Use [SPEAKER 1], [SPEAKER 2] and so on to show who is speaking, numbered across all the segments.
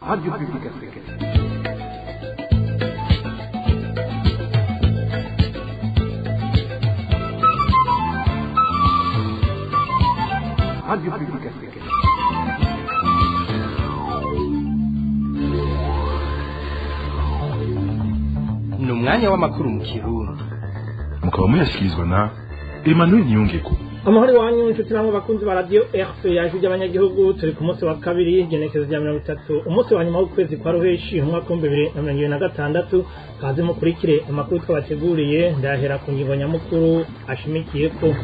[SPEAKER 1] Radio Publique Africaine. Radio Publique Africaine.
[SPEAKER 2] Ni umwanya w'amakuru mu Kirundi,
[SPEAKER 3] mukaba muyashyikirizwa na Emmanuel Niyongeko.
[SPEAKER 4] Amahoro iwanyu, inshuti namwe bakunzi ba Radio RC yaje ry'abanyagihugu. Turi ku munsi wa kabiri, igenekerezo rya 30, umunsi wa nyuma w'ukwezi kwa Ruheshi, umwaka w'2026. Kaze mukurikire amakuru twabateguriye. Ndahera ku ngingo nyamukuru ashimikiye ko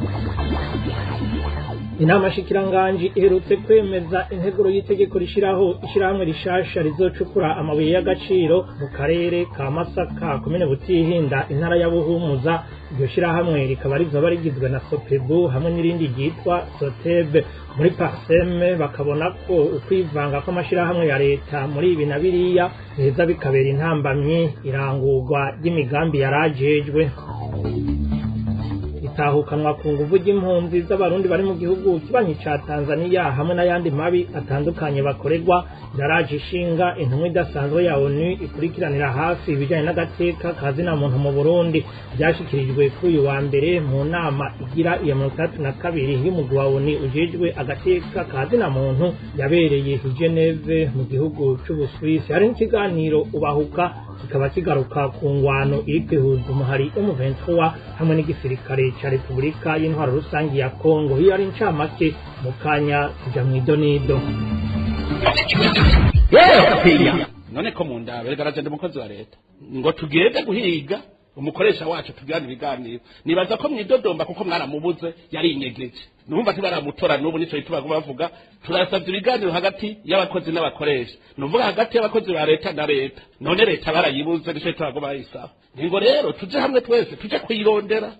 [SPEAKER 4] inama shikiranganji iherutse kwemeza integuro y'itegeko rishiraho ishirahamwe rishasha rizocukura amabuye y'agaciro mu karere ka Masaka, komine Butihinda, intara ya Buhumuza. Iryo shirahamwe rikaba rizoba rigizwe na Sopebu hamwe n'irindi ryitwa Sotebe. Muri Parseme bakabona ko ukwivanga kw'amashirahamwe ya leta muri ibi na biriya biheza bikabera intambamyi irangurwa ry'imigambi yarajejwe. Itahukanwa ku nguvu ry'impunzi z'Abarundi bari mu gihugu kibanyi ca Tanzania hamwe n'ayandi mabi atandukanye bakorerwa yaraje ishinga intumwa idasanzwe ya ONU ikurikiranira hafi ibijanye n'agateka ka zina muntu mu Burundi. Byashikirijwe kuri uyu wa mbere mu nama igira iya 62 y'umugwi wa ONU ujejwe agateka ka zina muntu yabereye i Geneve mu gihugu c'Ubusuwisi. Hari n'ikiganiro Ubahuka, kikaba kigaruka ku ngwano iri kwihuza umuhari M23 hamwe n'igisirikare ca Repubulika y'Intwaro Rusangi ya Kongo. Iyo ari incamake, mu kanya kuja mw'idonido.
[SPEAKER 5] None ko mu ndabere garagenda umukozi wa leta ngo tugende guhiga umukoresha wacu, tugirane ibiganiro, nibaza ko mwidodomba kuko mwaramubuze, yari inyegeje, numva ntibaramutora n'ubu. Nico gituma bavuga turasavye ibiganiro hagati y'abakozi n'abakoresha, nuvuga hagati y'abakozi ba leta na leta. None leta barayibuze, nico gituma baguma bayisaba. Ningo rero tuje hamwe twese tuje kuyirondera.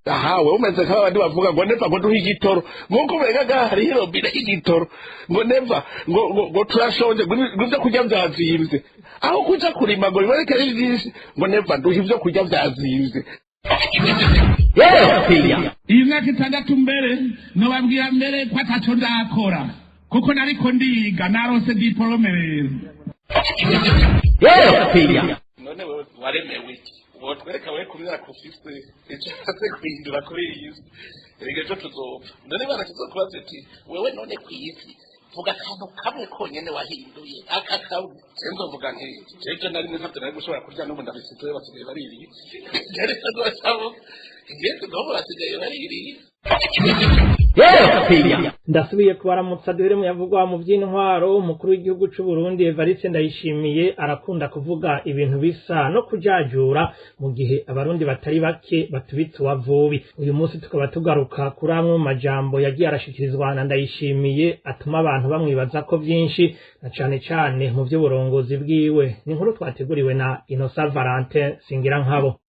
[SPEAKER 5] Aha wewe umeze nk'abandi bavuga ngo neva ngo duhe igitoro, nk'uko umenga ngaha hariho irobine y'igitoro, ngo neva ngo turashonje, ngo ibyo kurya vyazimvye, aho kuja kurima ngo biboneke ari vyinshi, ngo neva duhe ibyo kurya vyazimvye.
[SPEAKER 6] Iyi myaka 6 mbere nobabwira mbere ko ataco ndakora kuko nariko ndiga, naronse diporome rero.
[SPEAKER 5] None wewe waremewe iki? Wotwereka we ku myaka ufise icyo aze guhindura kuri iyi si? Erega ejo tuzopfa. None bana tuzokubaza ati: "Wewe none ku isi vuga akantu kamwe konyene wahinduye, aka kamwe." Je nzovuga nk'iki? Jeje nari ntavyo nari gushobora kurya, n'ubu ndabisize, basigaye baririye. Jere nzocavuga ingezi, n'ubu basigaye baririye.
[SPEAKER 4] Ndasubiye kubaramutsa. Duhere mu yavugwa mu by'intwaro. Umukuru w'igihugu c'u Burundi Evariste Ndayishimiye arakunda kuvuga ibintu bisa no kujajura, mu gihe Abarundi batari bake batubitse uwavubi. Uyu munsi tukaba tugaruka kuri amwe mu majambo yagiye arashikirizwa na Ndayishimiye atuma abantu bamwibaza ko vyinshi, na cane cane mu vy'uburongozi bwiwe. Ni inkuru twateguriwe na Innocent Valentin Singirankabo.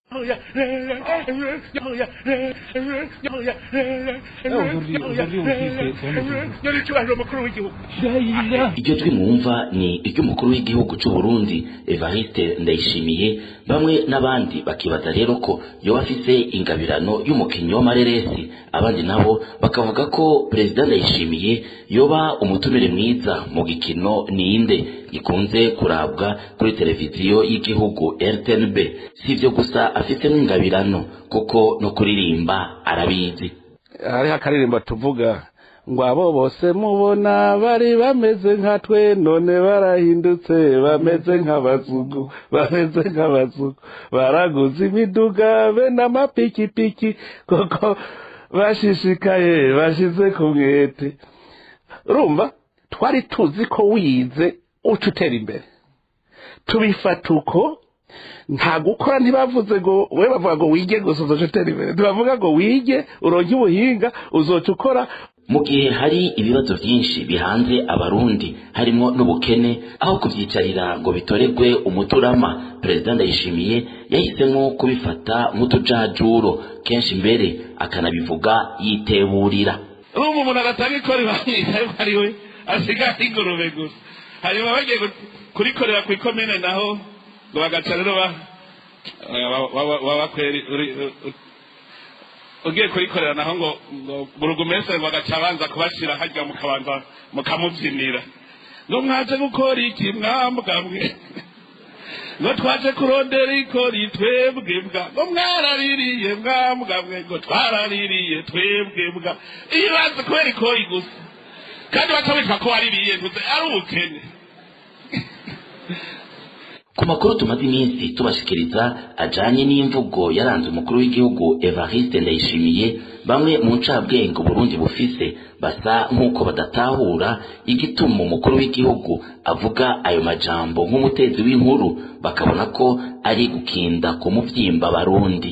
[SPEAKER 7] Iryo jwi mwumva ni iry'umukuru w'igihugu c'u Burundi Evariste Ndayishimiye. Bamwe n'abandi bakibaza rero ko yoba afise ingabirano y'umukinyi w'amareresi, abandi nabo bakavuga ko Perezida Ndayishimiye yoba umutumire mwiza mu gikino Ninde gikunze kurabwa kuri televiziyo y'igihugu RTNB. Si ivyo gusa afise n'ingabirano, kuko no kuririmba arabizi.
[SPEAKER 5] Hariho akaririmbo tuvuga ngo: "Abo bose mubona bari bameze nka twe, none barahindutse, bameze nk'abazungu, bameze nk'abazungu, baraguze imiduga be n'amapikipiki, koko bashishikaye bashize ku mwete." Urumva twari tuzi ko wize uca utera imbere, tubifata uko nta gukora. Ntibavuze ngo we, bavuga ngo wige gusa uzoca utera imbere, ntibavuga ngo wige uronke ubuhinga uzoca ukora.
[SPEAKER 7] Mu gihe hari ibibazo byinshi bihanze Abarundi, harimo n'ubukene, aho kubyicarira ngo bitoregwe umuturama, Perezida Ndayishimiye yahisemo kubifata nk'utujajuro, kenshi mbere akanabivuga yiteburira.
[SPEAKER 5] Urumva umuntu agatanga ikori bamwita yuko ari we asigaye ingurube gusa, hanyuma bagiye kurikorera ku ikomine naho ngo bagaca rero bakweri ugiye kurikorera naho ngo burugumestre ngo bagaca abanza kubashira harya, mukabanza mukamubyinira. Ngo mwaje gukora iki mwambwa mwe? Ngo twaje kurondera ikori twebwe bwa. Ngo mwaraririye mwambwa mwe? Ngo twaraririye twebwe bwa. Ibibazo kubera ikori gusa, kandi baca bitwa ko waririye gusa, ari ubukene.
[SPEAKER 7] Ku makuru tumaze iminsi tubashikiriza ajanye n'imvugo yaranze umukuru w'igihugu Evariste Ndayishimiye, bamwe mu ncabwenge Burundi bufise basa nk'uko badatahura igituma umukuru w'igihugu avuga ayo majambo nk'umutezi w'inkuru, bakabona ko ari gukinda ku muvyimba Barundi.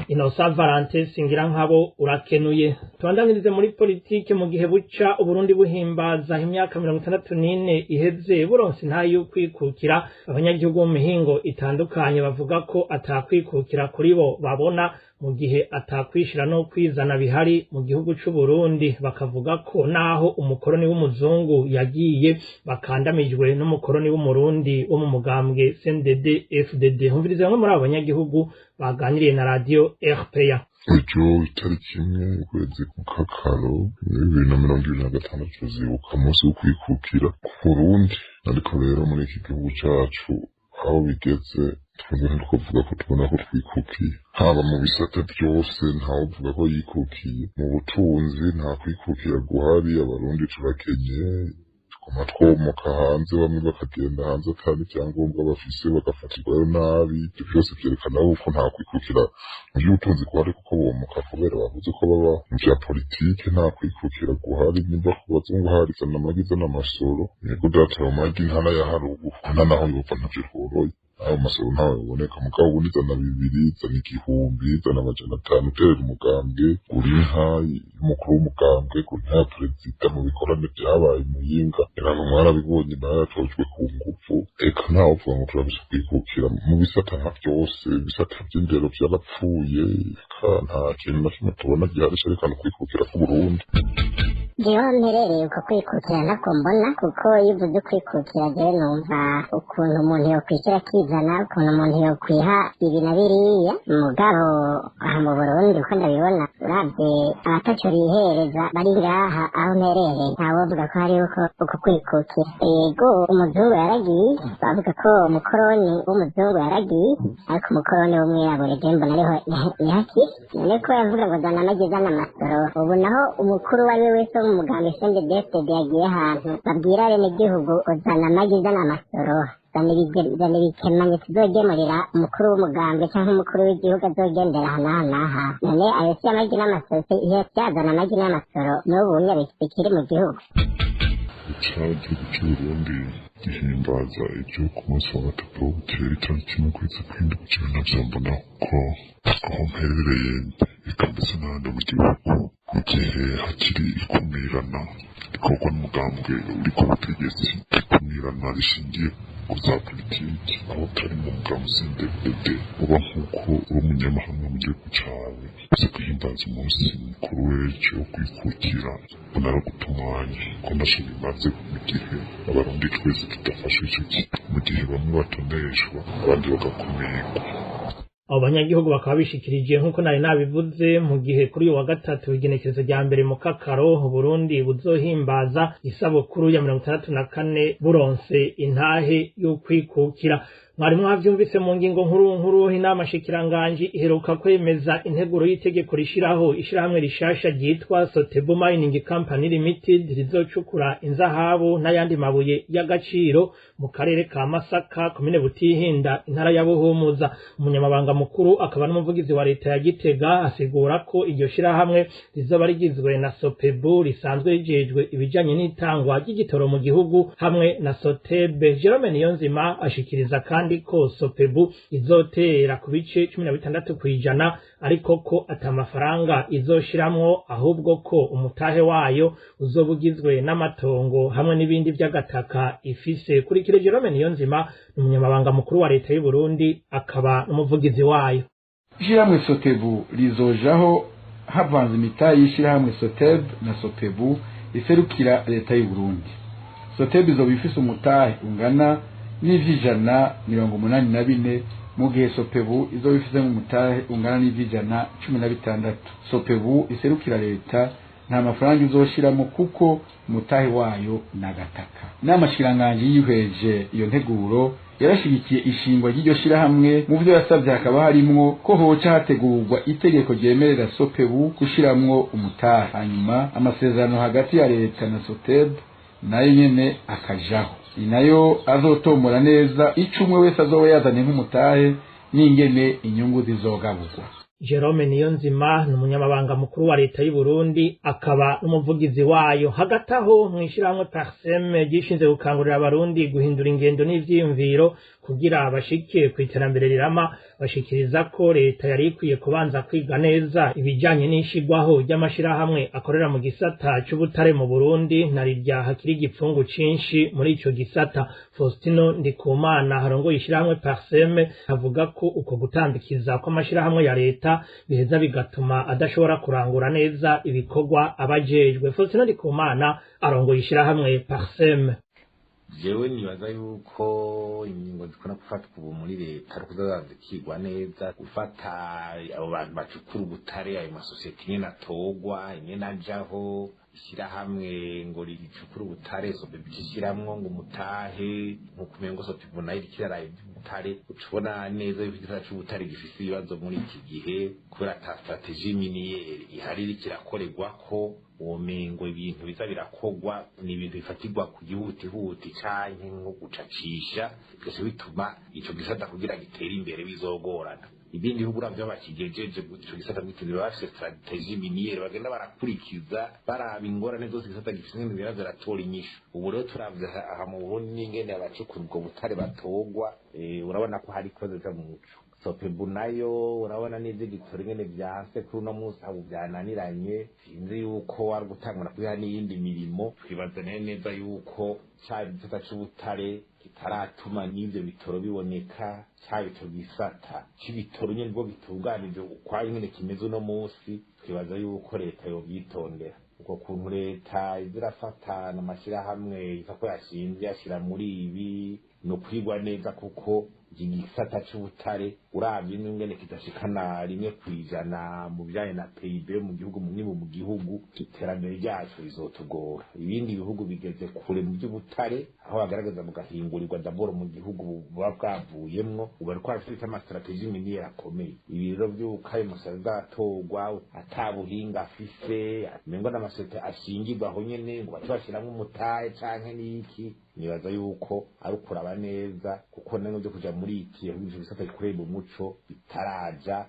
[SPEAKER 4] Innocent Valentin Singirankabo, urakenuye. Tubandanyirize muri politike. Mu gihe buca Uburundi buhimbaza imyaka 64 iheze buronse intahe y'ukwikukira, abanyagihugu mu mihingo itandukanye bavuga ko atakwikukira kuri bo babona mu gihe atakwishira no kwizana bihari mu gihugu c'u Burundi. Bakavuga ko naho umukoroni w'umuzungu yagiye, bakandamijwe n'umukoroni w'umurundi wo mu mugambwe CNDD FDD. Humviriza bamwe muri abo banyagihugu baganiriye na radio RPA.
[SPEAKER 8] Ejo itariki 1 ukwezi kukakaro 2026 tuzibuka umunsi wo kwikukira ku Burundi. Ariko rero muri iki gihugu cacu aho bigeze, twebwe ntitwovuga ko tubona ko twikukiye. Haba mu bisate byose, ntawuvuga ko yikukiye. Mu butunzi nta kwikukira guhari, Abarundi turakenye, tuguma twomoka hanze, bamwe bakagenda hanze atari ibyangombwa bafise, bagafatirwayo nabi. Ibyo byose vyerekana yuko nta kwikukira mu by'ubutunzi guhari, kuko bomoka kubera bavuze ko baba. Mu vya politike nta kwikukira guhari. Nimba ku bazungu hari zana amagi zana amasoro, yego data, ayo magi ntanayahari ubu, nta naho yopfa, ntavyo tworoye, ayo masoro ntawe biboneka. Mugabo ubundi zana 2, zana 1000, zana 500, uterera umugambwe, gura inka y'umukuru w'umugambwe, gura inka ya perezida mu bikorane vyabaye Muyinga, ngira ngo mwarabibonye, nawe yatojwe ku nguvu. Eka ntawe uvuga ngo turabise kwikukira mu bisata nka vyose. Ibisata vy'indero vyarapfuye, eka nta kintu na kimwe tubona gihari cerekana ukwikukira k'Uburundi.
[SPEAKER 9] Jewe mperereye, uko kwikukira ntako mbona, kuko iyo uvuze ukwikukira jewe numva ukuntu umuntu yokwishyira akizana, ukuntu umuntu yokwiha ibi na biriya. Mugabo aha mu Burundi uko ndabibona, uravye abataco bihereza bari ngaha aho mperereye, ntawovuga ko hariho uko kwikukira. Yego, umuzungu yaragiye, bavuga ko umukoroni w'umuzungu yaragiye, ariko umukoroni w'umwirabure jewe mbona ariho nihakiri. None ko yavuga ngo zana amagi zana amasoro, ubu naho umukuru uwo ari we wese wo mu mugambi CNDD-FDD yagiye ahantu babwira abenegihugu uzana amagi zana amasoro, zana ibikemanyi tuzogemurira umukuru w'umugambwe canke umukuru w'igihugu azogendera aha n'aha n'aha. None ayo si amagi n'amasoro? Iyo syazana amagi n'amasoro n'ubu unye bikiri mu gihugu.
[SPEAKER 8] Ica igihugu c'Uburundi gihimbaza ibyo ku munsi wa gatatu bukera itariki 1 ukwezi kw'indwi, jewe ntavyo mbona, kuko aho mperereye, eka mbese n'ahandi mu gihugu, mu gihe hakiri ikumirana rikorwa n'umugambwe uri ku butegetsi, ikumirana rishingiye ku za politiki, aho utari mu mugambi CNDD-FDD uba nk'uko uri umunyamahanga mu gihugu cawe. Uze guhimbaza umunsi mukuru w'ejo wo kwikukira, mbona ari uguta umwanya, ko ntaco bimaze mu gihe Abarundi twese tudafashe ico kintu, mu gihe bamwe batoneshwa abandi bagakumirwa.
[SPEAKER 4] Abo banyagihugu bakaba bishikirije nk'uko nari nabivuze mu gihe kuri uyu wa gatatu igenekerezo rya 1 mu kakaro Burundi buzohimbaza isabukuru ya 64 buronse intahe y'ukwikukira. Mwari mwavyumvise mu ngingo nkuru nkuru, inama shikiranganji iheruka kwemeza integuro y'itegeko rishiraho ishirahamwe rishasha ryitwa Sotebu Mining Company Limited rizocukura inzahabu n'ayandi mabuye y'agaciro mu karere ka Masaka, komine Butihinda, intara ya Buhumuza. Umunyamabanga mukuru akaba n'umuvugizi wa leta ya Gitega asigura ko iryo shirahamwe rizoba rigizwe na Sopebu risanzwe rijejwe ibijanye n'itangwa ry'igitoro mu gihugu hamwe na Sotebe. Jerome Niyonzima ashikiriza kandi ko Sopebu izotera ku bice 16%, ariko ko ata mafaranga izoshiramwo, ahubwo ko umutahe wayo uzoba ugizwe n'amatongo hamwe n'ibindi vy'agataka ifise. Kurikira Jerome Niyonzima, umunyamabanga mukuru wa leta y'u Burundi akaba n'umuvugizi wayo.
[SPEAKER 10] Ishirahamwe Sotebu rizojaho havanze imitahe y'ishirahamwe Soteb na Sopebu iserukira leta y'u Burundi. Soteb izoba ifise umutahe ungana n'ivy'ijana 84 mu gihe Sopebu izoba ifise umutahe ungana n'16%. Sopebu iserukira leta nta mafaranga izoshiramo kuko umutahe wayo nagataka. N'amashiranganje yihweje iyo nteguro yarashigikiye ishingwa ry'iryo shirahamwe. Mu byo yasabye hakaba harimwo ko hoca hategurwa itegeko ryemerera Sopebu gushiramwo umutahe, hanyuma amasezerano hagati ya leta na Soteb nayo nyene akajaho, ni nayo azotomora neza ico umwe wese azoba yazanye nk'umutahe n'ingene inyungu zizogaburwa.
[SPEAKER 4] Jerome Niyonzima ni umunyamabanga mukuru wa leta y'u Burundi akaba n'umuvugizi wayo. Hagati aho mw'ishirahamwe Parsem ryishinze gukangurira abarundi guhindura ingendo n'ivyiyumviro kugira bashike ku iterambere rirama, bashikiriza ko leta yari ikwiye kubanza kwiga neza ibijanye n'ishigwaho ry'amashirahamwe akorera mu gisata c'ubutare mu Burundi, na rirya hakiri igipfungu cinshi muri ico gisata. Faustino Ndikumana harongoye ishirahamwe Parsem avuga ko uko gutambikiza kw'amashirahamwe ya leta biheza bigatuma adashobora kurangura neza ibikorwa abajejwe. Faustino Ndikumana arongoye ishirahamwe Parsem.
[SPEAKER 11] Jewe nibaza yuko ingingo zikunda gufatwa ubu muri leta ari kuzaza zikigwa neza, gufata abo bantu bacukura ubutare, ayo masosiyete ingene atogwa, ingene ajaho, ishyirahamwe ngo ricukure ubutare Sopebu ishiramwo ngo umutahe, nkuko umengo Sopebu nayo iriko iraraye ivy'ubutare. Uca ubona neza yuko igisata c'ubutare gifise ibibazo muri iki gihe kubera ata stratégie minière ihari iriko irakorerwako. Womengo ibintu biza birakogwa ni ibintu bifatirwa ku gihutihuti canke nko gucacisha, bigaca bituma ico gisata kugira gitere imbere bizogorana. Ibindi bihugu uravye aho bakigejeje ico gisata bw'iterambere, baba bafise stratégie minière bagenda barakurikiza, baraba ingorane zose igisata gifise ingene zigenda ziratora inyishu. Ubu rero turavye aha mu Burundi n'ingene abacukura ubwo butare batogwa, urabona ko hari ikibazo co mu muco. Sopebu nayo urabona n'ivy'igitoro ingene vyanse kuri uno munsi, abo vyananiranye, sinzi yuko wari gutangura kwiha n'iyindi mirimo. Twibaza nayo neza yuko ca gisata c'ubutare kitaratuma n'ivyo bitoro biboneka, caba ico gisata c'ibitoro nyene nibwo gitunganije ukwayo ingene kimeze uno munsi. Twibaza yuko leta yovyitondera uko kuntu leta iza irafatana amashirahamwe iza ko yashinze yashira muri ibi, ni ukwigwa neza, kuko iki gisata c'ubutare uravye n'ingene kidashikana 1% mu bijanye na PIB mu gihugu, mu mwimbu mu gihugu, iterambere ryacu rizotugora. Ibindi bihugu bigeze kure mu by'ubutare, aho bagaragaza bugahingurirwa d'abord mu gihugu buba bwavuyemwo, ubu bariko barafite ama stratégie minière akomeye. Ibi rero vy'uko ayo masosiyete azatorwa ata buhinga afise, umengo n'amasosiyete ashingirwa aho nyene ngo bace bashiramwo umutahe canke n'iki, nibaza yuko ari ukuraba neza, kuko namwe vyo kuja muri iki ico gisata gikoreye mu muco bitaraja.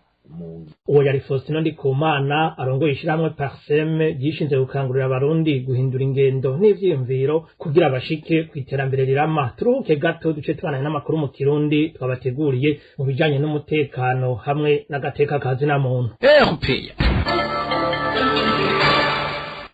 [SPEAKER 4] Uwo yari Faustino Ndikumana arongoye ishirahamwe Parsem ryishinze gukangurira abarundi guhindura ingendo n'ivyiyumviro kugira bashike ku iterambere rirama. Turuhuke gato duce tubanaye n'amakuru mu Kirundi twabateguriye mu bijanye n'umutekano hamwe n'agateka ka zina muntu.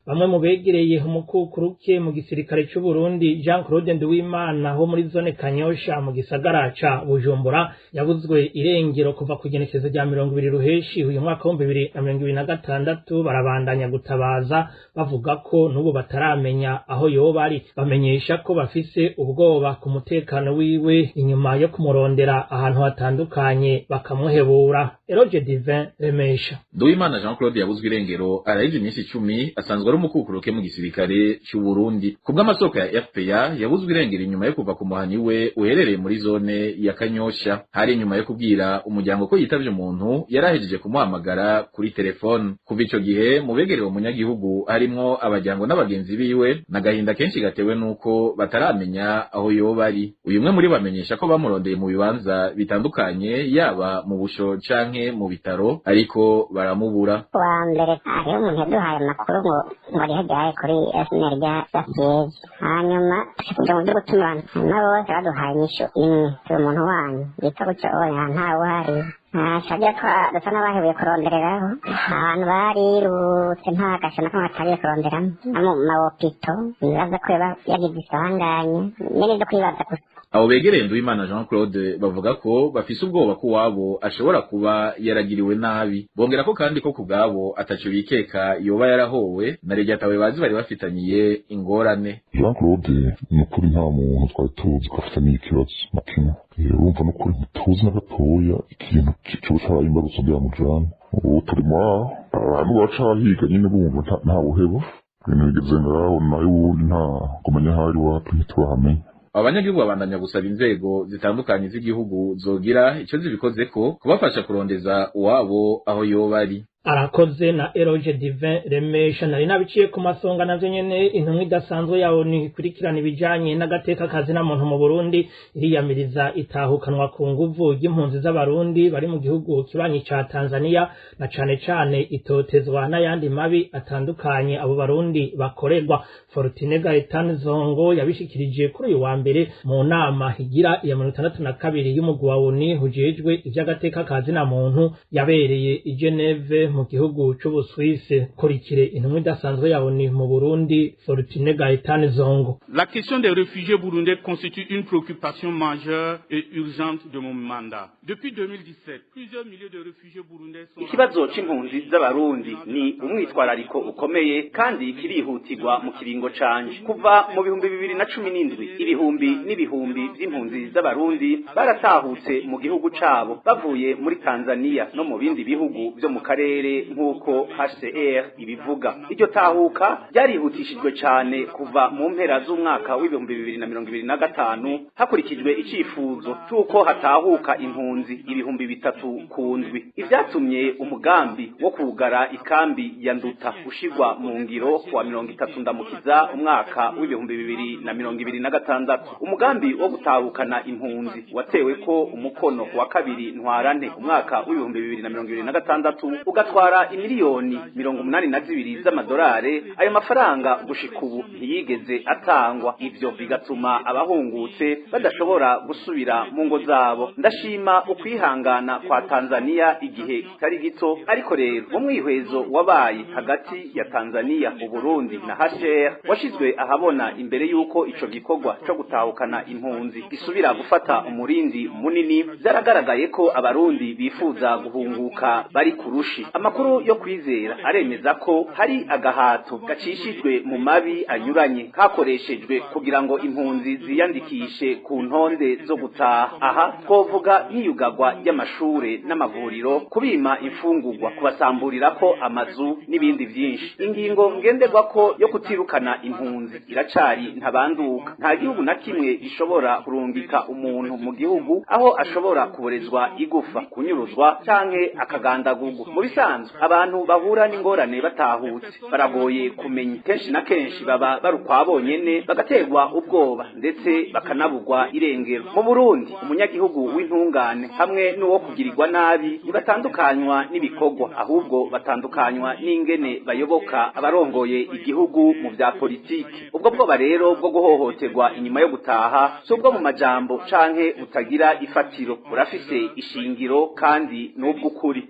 [SPEAKER 4] Bamwe mu begereye umukukuruke mu gisirikare c'u Burundi Jean Claude Nduwimana ho muri zone Kanyosha mu gisagara ca Bujumbura yabuzwe irengero kuva ku genekezo rya 20 ruheshi uyu mwaka wa 2026, barabandanya gutabaza bavuga ko n'ubu bataramenya aho yoba ari. Bamenyesha ko bafise ubwoba ku mutekano wiwe inyuma yo kumurondera ahantu hatandukanye bakamuhebura. Eroge Divin Remesha.
[SPEAKER 12] Nduwimana Jean Claude yabuzwe irengero araheze iminsi 10, asanzwe ari umukukuruke mu gisirikare c'u Burundi. Kubw'amasoko ya FPA, yabuzwe irengero inyuma yo kuva ku muhani we uherereye muri zone ya Kanyosha. Hari inyuma yo kubwira umuryango ko yitavye umuntu yarahejeje kumuhamagara kuri telefone. Kuva ico gihe mu begereye umunyagihugu harimwo abajyango n'abagenzi biwe n'agahinda kenshi gatewe nuko bataramenya aho yoba ari. Uyu umwe muri bamenyesha ko bamurondeye mu bibanza bitandukanye, yaba mu busho canke mu bitaro, ariko baramubura.
[SPEAKER 9] Wa mbere hariho umuntu yaduhaye amakuru ngo ari hajyaye kuri SNL rya Sasiyeje, hanyuma kuja mu byo gutuma abantu, hanyuma bose baduhaye inyishu imwe: turi umuntu wanyu yitwa gutyo, oya ntawe uhari. Shagira dusa n'abahebuye kurondereraho abantu barirutse, nta gasho na kamwe batariye kuronderamo, no mu mawopito bibaza ko yoba yagize isanganya nyene vyo kwibaza gusa.
[SPEAKER 12] Abo begereye Nduwimana Jean Claude bavuga ko bafise ubwoba ko uwabo ashobora kuba yaragiriwe nabi. Bongera ko kandi ko kubwabo ataco bikeka yoba yarahowe na rege atawe bazi bari bafitaniye ingorane.
[SPEAKER 8] Jean Claude ni ukuri nta muntu twari tuzi ko afitaniye ikibazo na kimwe. Urumva ni ukuri ntituzi na gatoya ikintu coba caraye imbarutso byamujana. Ubu turi muri aho abantu baca bahiga nyine bumva nta buhebo, ibintu bigeze ngaho, nayo ubundi nta kumenya aho ari iwacu ntiturahamenya.
[SPEAKER 12] Abanyagihugu babandanya gusaba inzego zitandukanye z'igihugu zogira ico zibikozeko kubafasha kurondeza uwabo aho yoba ari.
[SPEAKER 4] Arakoze na Eroge Divin Remesha. Nari nabiciye ku masonga navyo nyene. Intumwa idasanzwe yawo ni ikurikirana ibijanye n'agateka kazi na muntu mu Burundi iriyamiriza itahukanwa ku nguvu ry'impunzi z'Abarundi bari mu gihugu kibanyi ca Tanzania, na cane cane itotezwa n'ayandi mabi atandukanye abo Barundi bakorerwa. Fortune Gaetan Zongo yabishikirije kuri uyu wa mbere mu nama igira iya 62 y'umugwi wa ONU ujejwe ivy'agateka kazi na muntu yabereye i Geneve mu gihugu c'Ubusuwisi. Kurikire intumwa idasanzwe ya ONU mu Burundi, Fortune Gaetan Zongo.
[SPEAKER 13] La question des réfugiés burundais constitue une préoccupation majeure et urgente de mon mandat. Depuis 2017, plusieurs milliers de réfugiés burundais sont
[SPEAKER 14] Ikibazo c'impunzi z'Abarundi ni umwitwarariko ukomeye kandi kirihutirwa mu kiringo canje. Kuva mu 2017, ibihumbi n'ibihumbi vy'impunzi z'Abarundi baratahutse mu gihugu cabo bavuye muri Tanzania no mu bindi bihugu vyo mu karere, nk'uko HCR ibivuga. Iryo tahuka ryarihutishijwe cane kuva mu mpera z'umwaka w'2025, hakurikijwe icifuzo c'uko hatahuka impunzi 3000 ku ndwi, ivyatumye umugambi wo kugara ikambi ya Nduta ushirwa mu ngiro kuwa 30 Ndamukiza umwaka w'2026. Umugambi wo gutahukana impunzi watewe ko umukono wa 2 Ntwarante umwaka w'2026, ugatwara imiliyoni 82 z'amadolari. Ayo mafaranga gushika ubu ntiyigeze atangwa, ivyo bigatuma abahungutse badashobora gusubira mu ngo zabo. Ndashima ukwihangana kwa Tanzania igihe kitari gito, ariko rero mu mwihwezo wabaye hagati ya Tanzania, Uburundi na HCR washizwe ahabona imbere y'uko ico gikorwa co gutahukana impunzi gisubira gufata umurindi munini, vyaragaragaye ko Abarundi bifuza guhunguka bari kurushi. Amakuru yo kwizera aremeza ko hari agahato gacishijwe mu mabi anyuranye kakoreshejwe kugira ngo impunzi ziyandikishe ku ntonde zo gutaha. Aha twovuga nk'iyugagwa ry'amashure n'amavuriro, kubima imfungurwa, kubasamburirako amazu n'ibindi vyinshi. Ingingo ngenderwako yo kutirukana impunzi iracari ntabanduka. Nta gihugu na kimwe gishobora kurungika umuntu mu gihugu aho ashobora kuborezwa igufa, kunyuruzwa canke akagandagurwa. Mu bisanzwe abantu bahura n'ingorane batahutse baragoye kumenya, kenshi na kenshi baba bari ukwa bonyene, bagaterwa ubwoba ndetse bakanabugwa irengero. Mu Burundi umunyagihugu w'intungane hamwe n'uwo kugirirwa nabi ntibatandukanywa n'ibikorwa, ahubwo batandukanywa n'ingene bayoboka abarongoye igihugu mu vya politiki. Ubwo bwoba rero bwo guhohoterwa inyuma yo gutaha si ubwo mu majambo canke butagira ifatiro, burafise ishingiro kandi n'ubw'ukuri.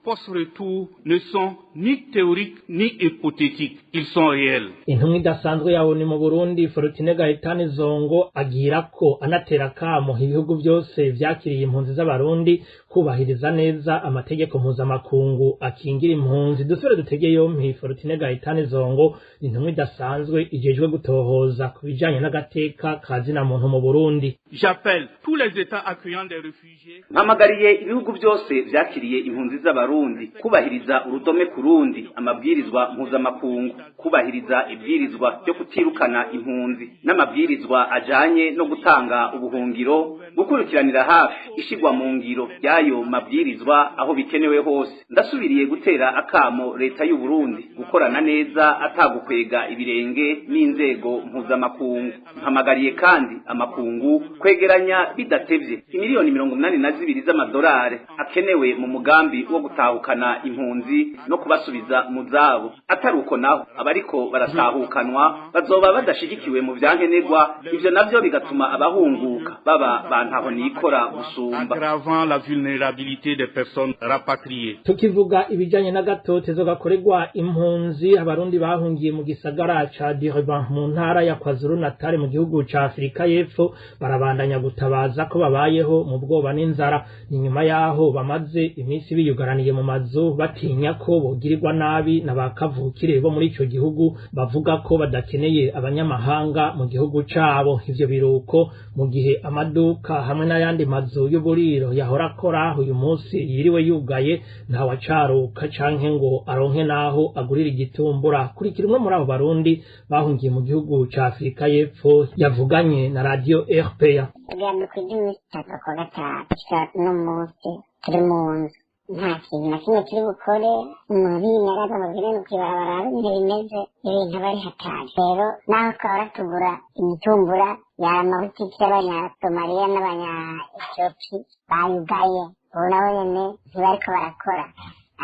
[SPEAKER 13] Post-retour ne sont ni théoriques ni hypothétiques, ils sont réels.
[SPEAKER 4] Intumwa idasanzwe ya ONU mu Burundi, Fortune Gaetani Zongo, agira ko anatera kamo ibihugu byose vyakiriye impunzi z'Abarundi kubahiriza neza amategeko mpuzamakungu akingira impunzi. Dusubire dutege yompi Fortune Gaetani Zongo, intumwa idasanzwe ijejwe gutohoza ku bijanye n'agateka ka zina muntu mu Burundi.
[SPEAKER 13] J'appelle tous les États accueillant des réfugiés.
[SPEAKER 14] Mpamagariye ibihugu byose vyakiriye impunzi z'Abarundi kubahiriza urudome ku rundi amabwirizwa mpuzamakungu, kubahiriza ibwirizwa ryo kutirukana impunzi n'amabwirizwa ajanye no gutanga ubuhungiro, gukurikiranira hafi ishigwa mu ngiro ry'ayo mabwirizwa aho bikenewe hose. Ndasubiriye gutera akamo leta y'u Burundi gukorana neza atagukwega ibirenge n'inzego mpuzamakungu. Mpamagariye kandi amakungu kwegeranya bidatevye imiliyoni 82 z'amadolari akenewe mu mugambi wo gutahukana gutahukana impunzi no kubasubiza mu zabo. Atari uko naho abariko baratahukanwa bazoba badashigikiwe mu vyankenerwa, ivyo navyo bigatuma abahunguka baba bantaho nikora gusumba.
[SPEAKER 13] Aggravant la vulnérabilité des personnes rapatriées.
[SPEAKER 4] Tukivuga ibijanye n'agatotezo gakorerwa impunzi, abarundi bahungiye mu gisagara ca Durban mu ntara ya KwaZulu Natal mu gihugu ca Afrika y'Epfo barabandanya gutabaza ko babayeho mu bwoba n'inzara. Ni nyuma yaho bamaze iminsi biyugaraniye mu mazu batinya ko bogirirwa nabi na ba kavukire bo muri ico gihugu bavuga ko badakeneye abanyamahanga mu gihugu cabo. Ivyo biruko mu gihe amaduka hamwe n'ayandi mazu y'uburiro yahora akora uyu munsi yiriwe yugaye, ntawacaruka canke ngo aronke naho agurira igitumbura. Kurikira umwe muri abo barundi bahungiye mu gihugu ca Afrika y'Epfo yavuganye na radio RPA.
[SPEAKER 9] Kugira ngo kwige iminsi itatu kwa gatanu gushika uno munsi turi mu nzu, nta kintu na kimwe turi bukore. Umuntu yinaraza ngo bwire kw'ibarabara ibintu bimeze, ibintu aba ari hatari. Rero naho twahora tugura imitumbura ya mabutiki y'abanyasomaliya n'abanya-etiyopi bayugaye, ubu nabo nyene ntibariko barakora.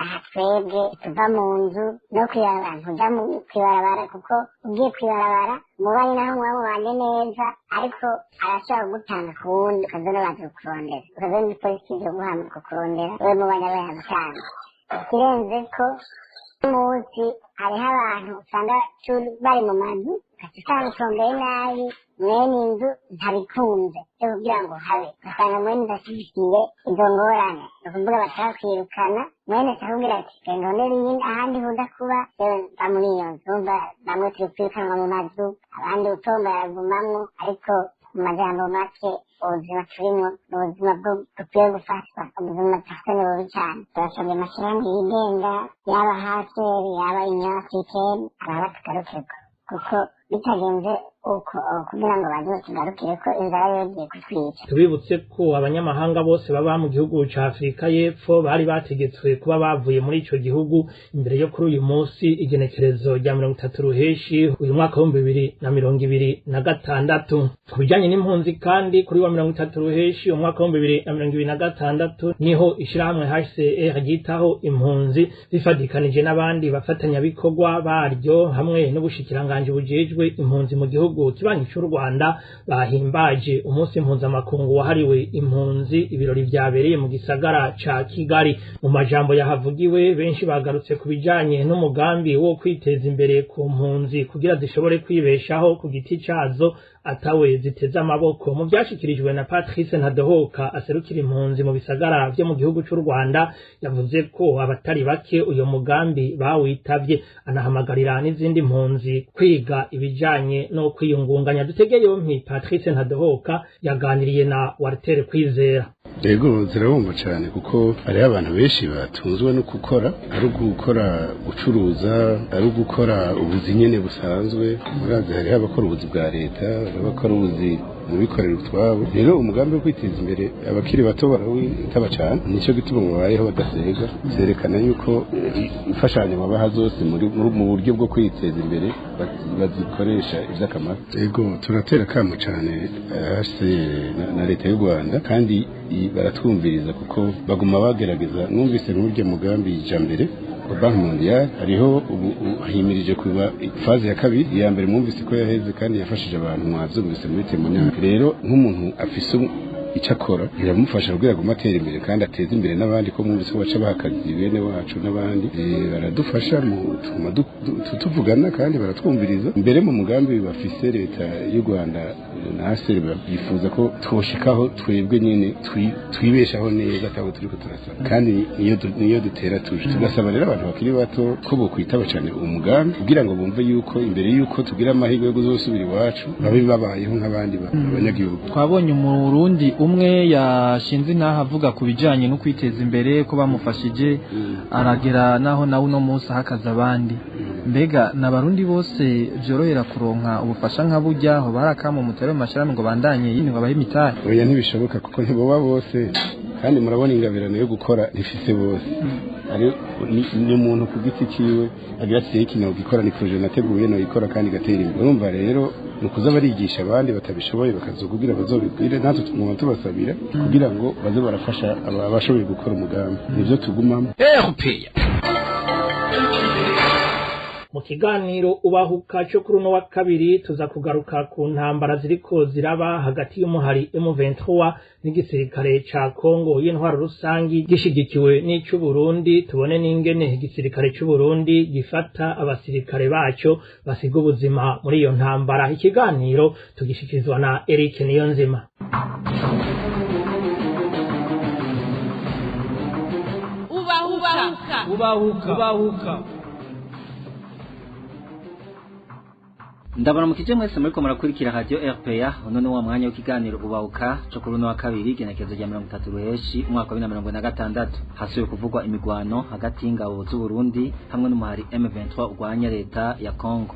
[SPEAKER 9] Aha twebwe tuva mu nzu no kw'ibarabara, ntuja kw'ibarabara kuko ugiye kw'ibarabara mubanyi naho muba mubanye neza, ariko arashobora kugutanga ku wundi, ukazona baza kukurondera, ukazona ipolisi izo guhamba kukurondera wewe mubanyi aba yagutanga. Ikirenze ko munsi hariho abantu usanga bari mu mazu, ugasanga utombeye nabi mwene inzu ntabikunze byo kugira ngo habe, ugasanga mwene inzu ashyigikiye izo ngorane, ni ukuvuga bashaka kwirukana mwene, akakubwira ati genda ndondere iyindi ahandi nkunda kuba, yewe mva muri iyo nzu. Urumva bamwe turi kwirukanwa mu mazu, abandi utomboye aragumamwo, ariko mu majambo make ubuzima turimwo ni ubuzima bwo dukwiye gufatwa, ubuzima dufite ni bubi cyane. Turasabye amashyirahamwe yigenga, yaba haseri yaba Union Africaine, araba tugarukirwa, kuko bitagenze uko kugira ngo baze tugarukire ko inzara yongeye kutwica.
[SPEAKER 4] Tubibutse ko abanyamahanga bose baba mu gihugu ca Afrika y'Epfo bari bategetswe kuba bavuye muri ico gihugu imbere yo kuri uyu munsi igenekerezo rya 30 ruheshi uyu mwaka wa 2026. Ku bijanye n'impunzi kandi, kuri wa 30 ruheshi umwaka wa 2026 niho ishirahamwe HCR ryitaho impunzi rifadikanije n'abandi bafatanyabikorwa baryo hamwe n'ubushikiranganji bujejwe impunzi mu gihugu kibanyi cy'u Rwanda bahimbaje umunsi mpuzamakungu wahariwe impunzi. Ibirori vyabereye mu gisagara ca Kigali. Mu majambo yahavugiwe, benshi bagarutse ku bijanye n'umugambi wo kwiteza imbere ku mpunzi kugira zishobore kwibeshaho ku giti cazo atawe ziteze amaboko. Mu vyashikirijwe na Patrice Ntadohoka aserukira impunzi mu bisagara vyo mu gihugu c'u Rwanda, yavuze ko abatari bake uyo mugambi bawitavye, anahamagarira n'izindi mpunzi kwiga ibijanye no kwiyungunganya. Dutege yompi Patrice Ntadohoka yaganiriye na Walter Kwizera.
[SPEAKER 15] Yego, zirabumva cyane kuko hariho abantu benshi batunzwe no gukora, ari ugukora gucuruza, ari ugukora ubuzi nyene busanzwe. Murazi hariho abakora ubuzi bwa leta, abakora ubuzi mu bikorera utwabo. Rero umugambi wo kwiteza imbere abakiri bato barawitaba cyane, nicyo gituma babayeho badasega. Zerekana yuko imfashanyo babaha zose mu buryo bwo kwiteza imbere bazikoresha iby'akamaro. Yego, turatera akamo cyane HCR na leta y'u Rwanda, kandi baratwumviriza kuko baguma bagerageza. Mwumvise nk'urya mugambi ijambere wa Banki Mondiale, hariho ubu himirije kuba phase ya kabiri. Iya mbere mwumvise ko yaheze kandi yafashije abantu, mwavyumvise muri témoignage. Rero nk'umuntu afise icyo akora biramufasha kugira ngo atere imbere kandi ateze imbere n'abandi, ko mwumvise ko baca baha akazi bene wacu n'abandi. Baradufasha mu tuma tuvugana kandi baratwumviriza. Mbere mu mugambi bafise leta y'u Rwanda na HCR bifuza ko twoshikaho twebwe nyene twibeshaho neza atabo turiko turasaba, kandi niyo dutera tuje. Tugasaba rero abantu bakiri bato ko bokwitaba cyane umugambi kugira ngo bumve yuko imbere yuko tugira amahirwe yo kuzosubira iwacu babe babayeho nk'abandi banyagihugu.
[SPEAKER 16] Twabonye umurundi umwe yashinze intaha avuga ku bijanye no kwiteza imbere, ko bamufashije aragera naho nawe uno munsi ahakaza abandi. Mbega n'abarundi bose vyorohera kuronka ubufasha nka burya ho barakama mutero mashirahamwe ngo bandanye yini ngo abahe imitahe?
[SPEAKER 15] Oya, ntibishoboka kuko ntiboba bose, kandi murabona ingabirano yo gukora ntifise bose. Ari ni umuntu ku giti ciwe agira ati iki no gikora, ni projet nateguye no ikora kandi gatera imbere. Urumva rero Ni ukuza barigisha abandi batabishoboye bakazokugira bazobibwire, natwe tuguma tubasabira kugira ngo baze barafasha abashoboye gukora umugambi. Nivyo tugumamo.
[SPEAKER 4] Mu kiganiro Ubahuka cyo kuri uno wa kabiri tuza kugaruka ku ntambara ziriko ziraba hagati y'umuhari M23 n'igisirikare ca Kongo y'intwaro rusangi gishigikiwe n'ic'u Burundi, tubone n'ingene igisirikare c'u Burundi gifata abasirikare baco basiga ubuzima muri iyo ntambara. Ikiganiro tugishikirizwa na Eric Niyonzima.
[SPEAKER 17] Ubahuka.
[SPEAKER 2] Ubahuka. Ubahuka.
[SPEAKER 18] Ndabona mukije mwese muriko murakurikira Radio RPA. Uno ni wa mwanya w'ikiganiro Ubahuka cyo kuri uno wa kabiri, igenekerezo rya 30 Ruheshi umwaka wa 2026. Hasubiye kuvugwa imigwano hagati y'ingabo z'u Burundi hamwe n'umuhari M23 urwanya leta ya Congo.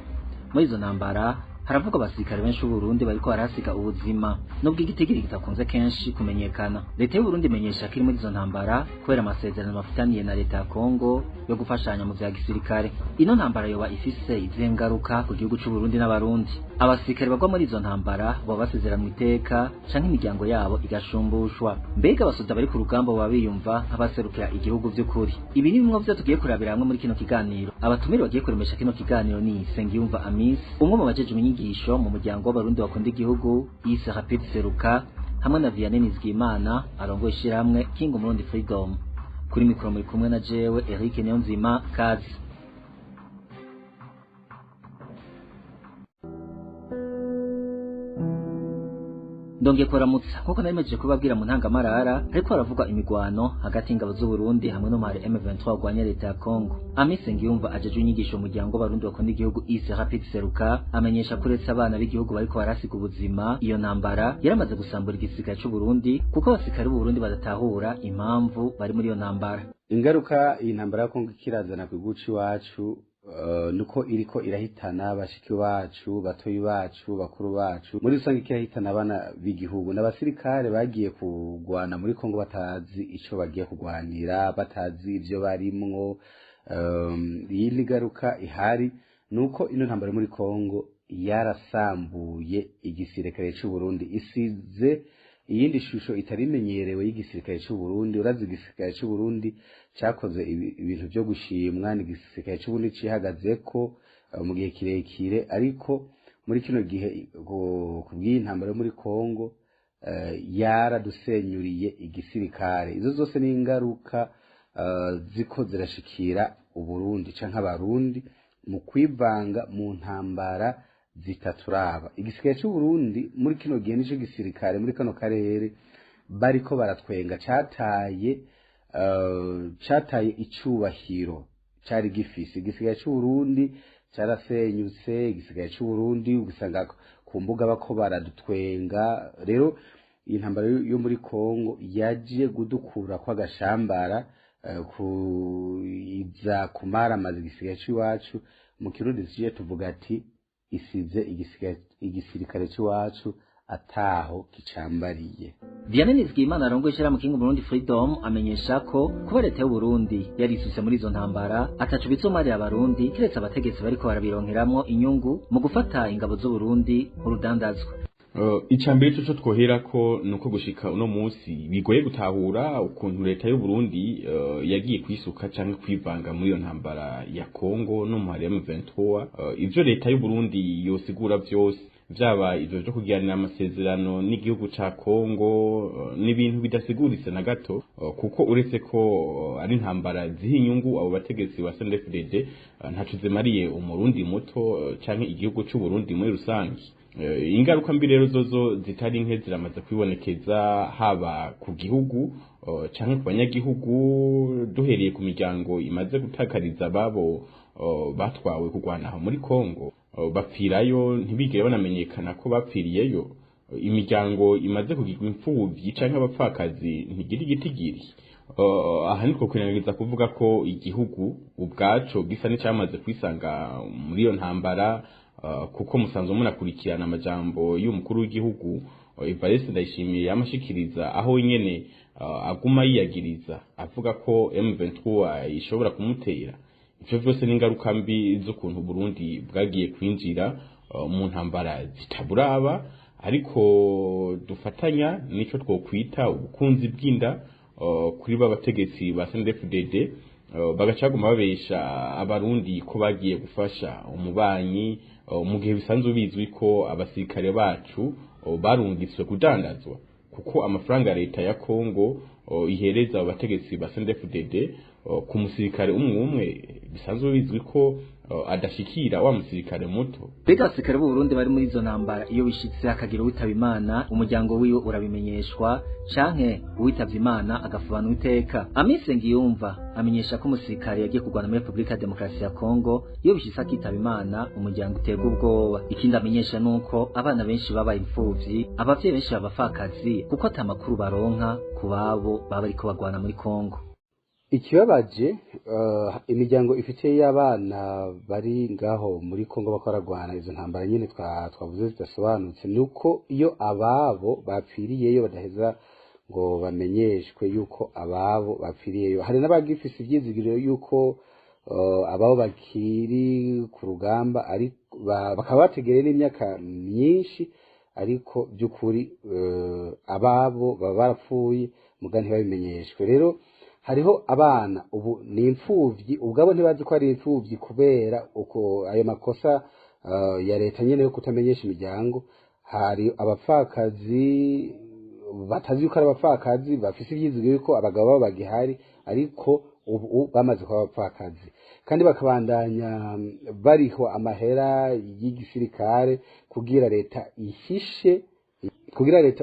[SPEAKER 18] Muri izo ntambara haravugwa abasirikare benshi b'u Burundi bariko barasiga ubuzima, nubwo igitigiri kitakunze kenshi kumenyekana. Leta y'u Burundi imenyesha ko iri muri izo ntambara kubera amasezerano bafitaniye na leta ya Congo yo gufashanya mu vya gisirikare. Ino ntambara yoba ifise izihe ngaruka ku gihugu c'u Burundi n'Abarundi? Abasirikare bagwa muri izo ntambara boba basezeranwa iteka canke imiryango yabo igashumbushwa? Mbega abasoda bari ku rugamba boba biyumva nk'abaserukira igihugu vy'ukuri? Ibi ni bimwe vyo tugiye kurabira hamwe muri kino kiganiro. Abatumire bagiye kuremesha kino kiganiro ni Sengiyumva Amis, umwe mu bajeje inyigisho mu muryango w'Abarundi bakunda igihugu yise Rapid Seruka, hamwe na Vianney Nizigimana arongoye ishirahamwe King Murundi Freedom. Kuri mikoro muri kumwe na jewe Eric Niyonzima. Kazi. Ndongeye kuramutsa nkuko narimejeje kubabwira mu ntangamarara, ariko haravugwa imigwano hagati y'ingabo z'u Burundi hamwe n'umuhari M23 urwanya leta ya Congo. Amise Ngiyumva ajeje inyigisho mu muryango w'Abarundi bakunda igihugu ise Rapid Seruka amenyesha ko uretse abana b'igihugu bariko barasiga ubuzima, iyo ntambara yaramaze gusambura igisirikare c'u Burundi, kuko abasirikare b'u Burundi badatahura impamvu bari muri iyo ntambara.
[SPEAKER 19] Ingaruka iyi ntambara ya Congo ikirazana ku gihugu c'iwacu nuko iriko irahitana bashiki bacu, batoyi bacu, bakuru bacu, muri rusange ikirahitana abana b'igihugu n'abasirikare bagiye kugwana muri Kongo batazi ico bagiye kugwanira, batazi ivyo barimwo. Iyi ngaruka ihari nuko ino ntambara muri Kongo yarasambuye igisirikare c'u Burundi, isize iyindi shusho itarimenyerewe y'igisirikare c'u Burundi. Urazi igisirikare c'u Burundi cyakoze ibintu byo gushimwa, ni igisirikare c'u Burundi cihagazeko mu gihe kirekire, ariko muri kino gihe kubw'iyi ntambara yo muri Kongo yaradusenyuriye igisirikare. Izo zose ni ingaruka ziko zirashikira Uburundi canke Abarundi mu kwivanga mu ntambara zitaturaba. Igisirikare c'u Burundi muri kino gihe nico gisirikare muri kano karere bariko baratwenga, cataye icubahiro cari gifise. Igisirikare c'u Burundi carasenyutse, igisirikare c'u Burundi ugasanga ku mbuga bako baradutwenga. Rero iyi ntambara yo muri Kongo yaje gudukura kw'agashambara, kuiza kumaramaza igisirikare c'iwacu. Mu Kirundi tuje tuvuga ati isize igisirikare c'iwacu ataho kicambariye.
[SPEAKER 18] Vianney Nizigimana arongoye ishirahamwe King Burundi Freedom amenyesha ko kuba leta y'u Burundi yarisuse muri izo ntambara ataco bizomarira Abarundi, kiretse abategetsi bariko barabironkeramwo inyungu mu gufata ingabo z'u Burundi nk'urudandazwa.
[SPEAKER 20] Icambere cyo twohera ko nuko gushika uno munsi bigoye gutahura ukuntu leta y'u Burundi yagiye kwisuka canke kwivanga muri iyo ntambara ya Kongo no mu hari M23. Ivyo leta y'u Burundi yosigura vyose, vyaba ivyo vyo kugiranira amasezerano n'igihugu ca Kongo, n'ibintu bidasiguritse na gato, kuko uretse ko ari intambara ziha inyungu abo bategetsi ba CNDD-FDD, ntaco zimariye umurundi muto canke igihugu c'u Burundi muri rusange. Ingaruka mbi rero zozo zitari nke ziramaze kwibonekeza haba ku gihugu canke ku banyagihugu, duhereye ku miryango imaze gutakariza ababo batwawe kugwana aho muri Kongo, bapfirayo ntibigere banamenyekana ko bapfiriyeyo. Imiryango imaze kugirwa imfuvyi canke abapfakazi ntigira igitigiri. Aha nitwo kwinagiriza kuvuga ko igihugu ubwaco gisa n'icyamaze kwisanga muri iyo ntambara, kuko musanzwe munakurikirana amajambo y'umukuru w'igihugu Evariste Ndayishimiye yamashikiriza, aho nyene aguma yiyagiriza avuga ko M23 ishobora kumutera. Ivyo vyose n'ingaruka mbi z'ukuntu Burundi bwagiye kwinjira mu ntambara zitaburaba, ariko dufatanya nico twokwita ubukunzi bw'inda kuri babategetsi ba CNDD-FDD, bagacaguma babesha abarundi ko bagiye gufasha umubanyi, mu gihe bisanzwe bizwi ko abasirikare bacu barungitswe kudandazwa, kuko amafaranga leta ya Kongo ihereza abategetsi ba CNDD-FDD ku musirikare umwe umwe bisanzwe bizwi ko adashikira wa musirikare muto.
[SPEAKER 18] Mbega abasirikare b'u Burundi bari muri izo ntambara, iyo bishitse hakagira uwitaba Imana, umuryango wiwe urabimenyeshwa canke uwitavye Imana agafubanwa iteka? Amise Ngiyumva amenyesha ko umusirikare yagiye kurwana muri Republika ya Demokarasi ya Kongo, iyo bishitse akitaba Imana umuryango uterwa ubwoba. Ikindi amenyesha nuko abana benshi babaye imfuvyi, abavyeyi benshi babafakazi, kuko ata makuru baronka ku babo baba bariko bagwana muri Kongo.
[SPEAKER 19] Ikibabaje, imiryango ifite y'abana bari ngaho muri Kongo bakoragwana izo ntambara nyene twavuze zidasobanutse, nuko iyo ababo bapfiriyeyo badaheza ngo bamenyeshwe yuko ababo bapfiriyeyo. Hari n'abagifise ivyizigiro yuko ababo bakiri ku rugamba, bakaba bategereye n'imyaka myinshi, ariko by'ukuri ababo baba barapfuye muga ntibabimenyeshwe. Rero hariho abana ubu ni imfuvyi, ubwabo ntibazi ko ari imfuvyi kubera uko ayo makosa ya leta nyene yo kutamenyesha imiryango. Hari abapfakazi batazi yuko ari abapfakazi, bafise ivyizigiro yuko abagabo babo bagihari, ariko ubu bamaze kuba abapfakazi, kandi bakabandanya bariho amahera y'igisirikare kugira leta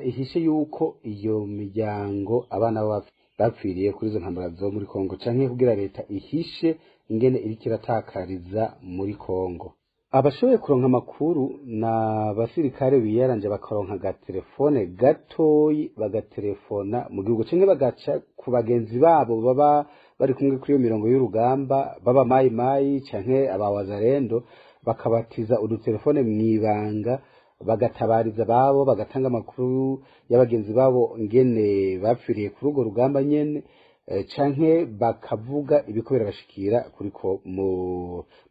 [SPEAKER 19] ihishe yuko iyo miryango abana babo bapfiriye kuri izo ntambara zo muri Kongo, canke kugira leta ihishe ingene iriko iratakariza muri Kongo. Abashoboye kuronka amakuru na basirikare biyaranje bakaronka agatelefone gatoyi, bagatelefona mu gihugu canke bagaca ku bagenzi babo baba bari kumwe kuri iyo mirongo y'urugamba, baba mayi mayi canke abawazarendo, bakabatiza udutelefone mwibanga, bagatabariza babo, bagatanga amakuru y'abagenzi babo ngene bapfiriye kuri urwo rugamba nyene, canke bakavuga ibiko birabashikira kuri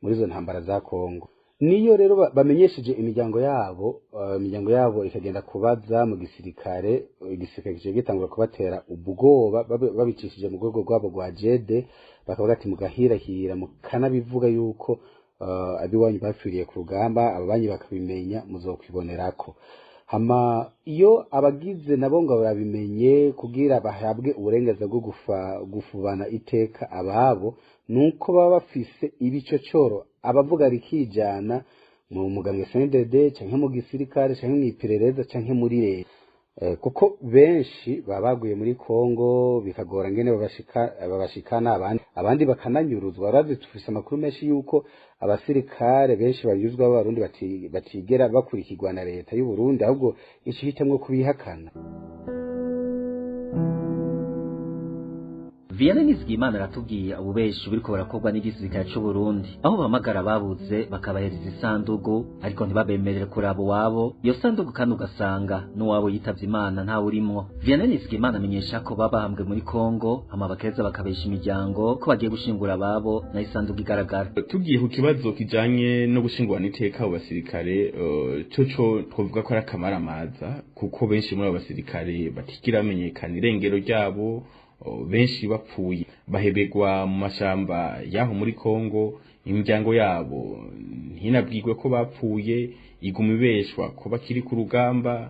[SPEAKER 19] muri izo ntambara za Kongo. Niyo rero bamenyesheje imiryango yabo, imiryango yabo ikagenda kubaza mu gisirikare, igisirikare kigiye gitangura kubatera ubwoba babicishije mu rwego rwabo rwa jede, bakavuga ati mugahirahira mukanabivuga yuko abiwanyu bapfiriye ku rugamba, ababanyi bakabimenya muzokwibonerako. Hama iyo abagize nabo ngo barabimenye kugira bahabwe uburenganzira bwo gufubana iteka ababo, nuko baba bafise ibicocoro abavuga rikijana mu mugambwe CNDD canke mu gisirikare canke mw'iperereza canke muri leta, kuko benshi babaguye muri Kongo bikagora ngene babashikana, abandi bakananyuruzwa. Barazi tufise amakuru menshi yuko abasirikare benshi banyuzwa b'abarundi batigera bakurikirwa na leta y'u Burundi, ahubwo ico kubihakana.
[SPEAKER 18] Vianney Nizigimana aratubwiye ububeshi buriko burakorwa n'igisirikare c'u Burundi, aho bahamagara babuze bakabahereza isandugu, ariko ntibabemerere kuraba uwabo. Iyo sandugu kandi ugasanga n'uwabo yitavye Imana ntawe urimwo. Vianney Nizigimana amenyesha ko babahambwe muri Kongo, hama bakeza bakabesha imiryango ko bagiye gushingura ababo, nayo isandugu igaragara.
[SPEAKER 20] Tugiye ku kibazo kijanye no gushingurana iteka abo basirikare, coco twovuga ko ari akamaramaza, kuko benshi muri abo basirikare batigera bamenyekana irengero ryabo. Benshi bapfuye bahebegwa mu mashamba yaho muri Kongo, imiryango yabo ntinabwirwe ko bapfuye, iguma ibeshwa ko bakiri ku rugamba.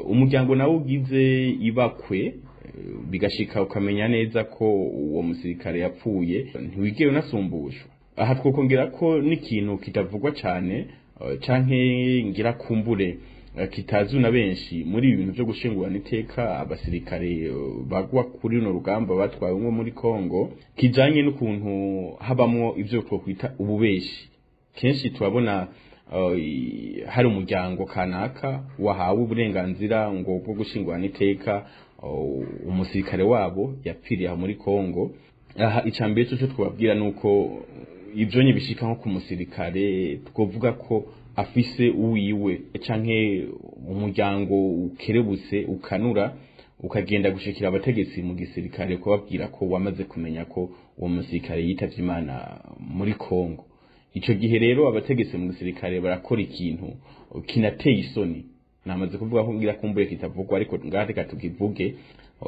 [SPEAKER 20] Umuryango nawo ugize ibakwe bigashika ukamenya neza ko uwo musirikare yapfuye, ntiwigere unasumbushwa. Aha twokongera ko n'ikintu kitavugwa cane canke ngira kumbure kitazu na benshi muri ibi bintu byo gushingurana iteka abasirikare bagwa kuri runo rugamba batwawe nko muri Kongo, kijanye n'ukuntu habamwo ivyo twokwita ububeshi. Kenshi turabona hari umuryango kanaka wahawe uburenganzira ngo bwo gushingurana iteka umusirikare wabo yapfiriye aho muri Kongo. Aha icambere cyo twababwira nuko ivyo nyibishika nko ku musirikare twovuga ko afise uwiwe canke umuryango ukerebutse ukanura ukagenda gushikira abategetsi mu gisirikare kubabwira ko wamaze kumenya ko uwo musirikare yitavye Imana muri Kongo. Ico gihe rero abategetsi mu gisirikare barakora ikintu kinateye isoni, namaze kuvuga ko ngira kumbuye kitavugwa, ariko ngaho tukivuge.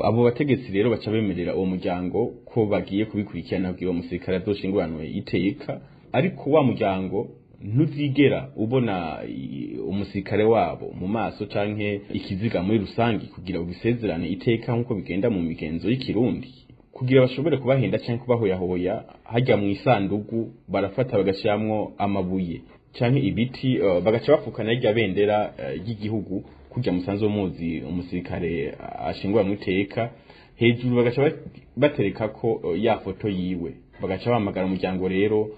[SPEAKER 20] Abo bategetsi rero baca bemerera uwo muryango ko bagiye kubikurikirana kugira uwo musirikare azoshinguranwe iteka, ariko wa muryango ntuzigera ubona umusirikare wabo mu maso canke ikiziga muri rusangi kugira ugisezerane iteka nkuko bigenda mu migenzo y'ikirundi. Kugira bashobore kubahenda canke kubahoyahoya, hajya mu isandugu barafata bagashiramwo amabuye canke ibiti, bagaca bafukana irya bendera ry'igihugu kujya musanzo muzi umusirikare ashingura mu iteka, hejuru bagaca batereka ko ya foto yiwe, bagaca bahamagara umuryango rero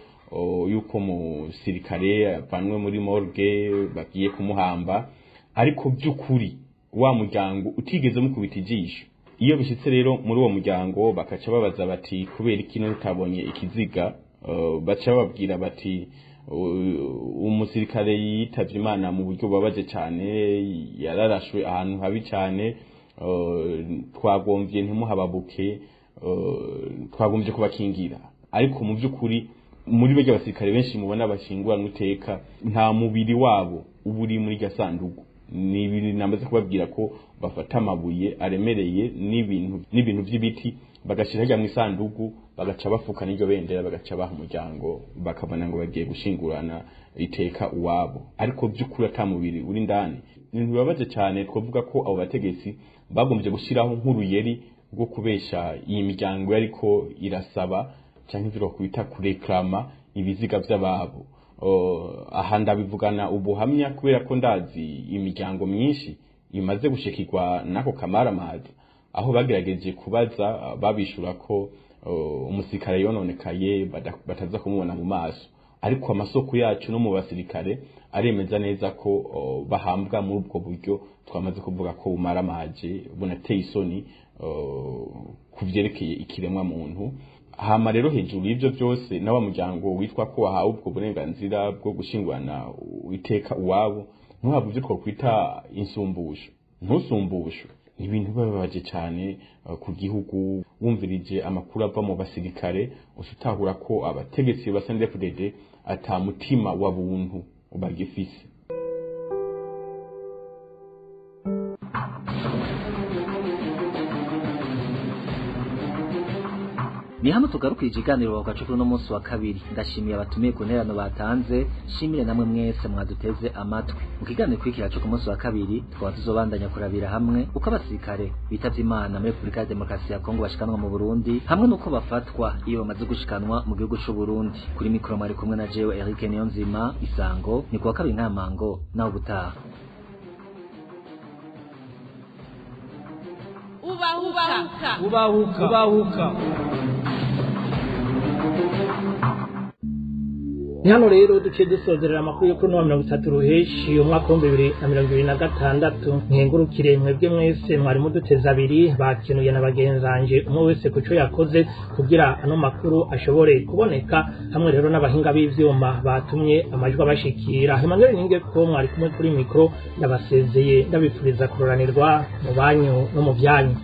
[SPEAKER 20] yuko musirikare avanwe muri morgue bagiye kumuhamba, ariko by'ukuri wa muryango utigeze mukubita ijisho. Iyo bishitse rero muri uwo muryango bakaca babaza bati kubera iki none utabonye ikiziga, baca bababwira bati umusirikare yitavye Imana mu buryo bubabaje cyane, yararashwe ahantu habi cyane, twagomvye ntimuhababuke, twagomvye kubakingira. Ariko mu by'ukuri muri barya basirikare benshi mubona bashingura n'uteka, nta mubiri wabo uba uri muri gasandugu. Ni ibintu namaze kubabwira ko bafata amabuye aremereye n'ibintu by'ibiti bagashira hirya mu isandugu, bagaca bafuka n'iryo bendera, bagaca baha umuryango, bakabona ngo bagiye gushingurana iteka uwabo, ariko by'ukuri ata mubiri uri ndani. Ibintu bibabaje cyane, twavuga ko abo bategetsi bagombye gushiraho nk'uruyeri rwo kubesha iyi miryango yariko irasaba canke ivyo kwita kureklama ibiziga by'ababo. Aha ndabivugana ubuhamya kubera ko ndazi imiryango myinshi imaze gushikirwa nako kamaramaza, aho bagerageje kubaza babishura ko umusirikare yononekaye bataza kumubona mu maso, ariko amasoko yacu no mu basirikare aremeza neza ko bahambwa muri ubwo buryo twamaze kuvuga ko bumaramaje bunateye isoni kuvyerekeye ikiremwa muntu. Hama rero hejuru y'ivyo byose n'aba muryango witwa ko wahawe ubwo burenganzira bwo gushingurana iteka uwabo, ntuhabwe ivyo twokwita insumbusho, ntusumbusho. Ni ibintu bibabaje cyane ku gihugu. Wumvirije amakuru ava mu basirikare usutahura ko abategetsi ba CNDD-FDD ata mutima wa buntu bagifise.
[SPEAKER 18] Ni hano tugarukira ikiganiro bakacu no munsi wa kabiri. Ndashimiye abatumiye ku nterano batanze, shimire namwe mwese mwaduteze amatwi. Mu kiganiro kwikira cyo ku munsi wa kabiri twaba tuzobandanya kurabira hamwe uko abasirikare bitavye Imana muri Republika ya Demokarasi ya Kongo bashikanwa mu Burundi, hamwe nuko bafatwa iyo bamaze gushikanwa mu gihugu c'u Burundi. Kuri mikro mwari kumwe na jewe Eric Niyonzima. Isango ni kuwa kabiri ntamango naho gutaha.
[SPEAKER 17] Ubahuka ubahuka ubahuka.
[SPEAKER 4] Ni hano rero duciye dusozerera amakuru yo kuri no 30 ruheshi umwaka wa 2026. Nkengurukire mwebwe mwese mwari muduteze abiri, bakenuye na bagenzanje umwe wese kuco yakoze kugira ano makuru ashobore kuboneka, hamwe rero n'abahinga b'ivyuma batumye amajwi abashikira. Emmanuel Ninge ko mwari kumwe kuri mikro, ndabasezeye ndabifuriza kuroranirwa mu banyu no mu byanyu.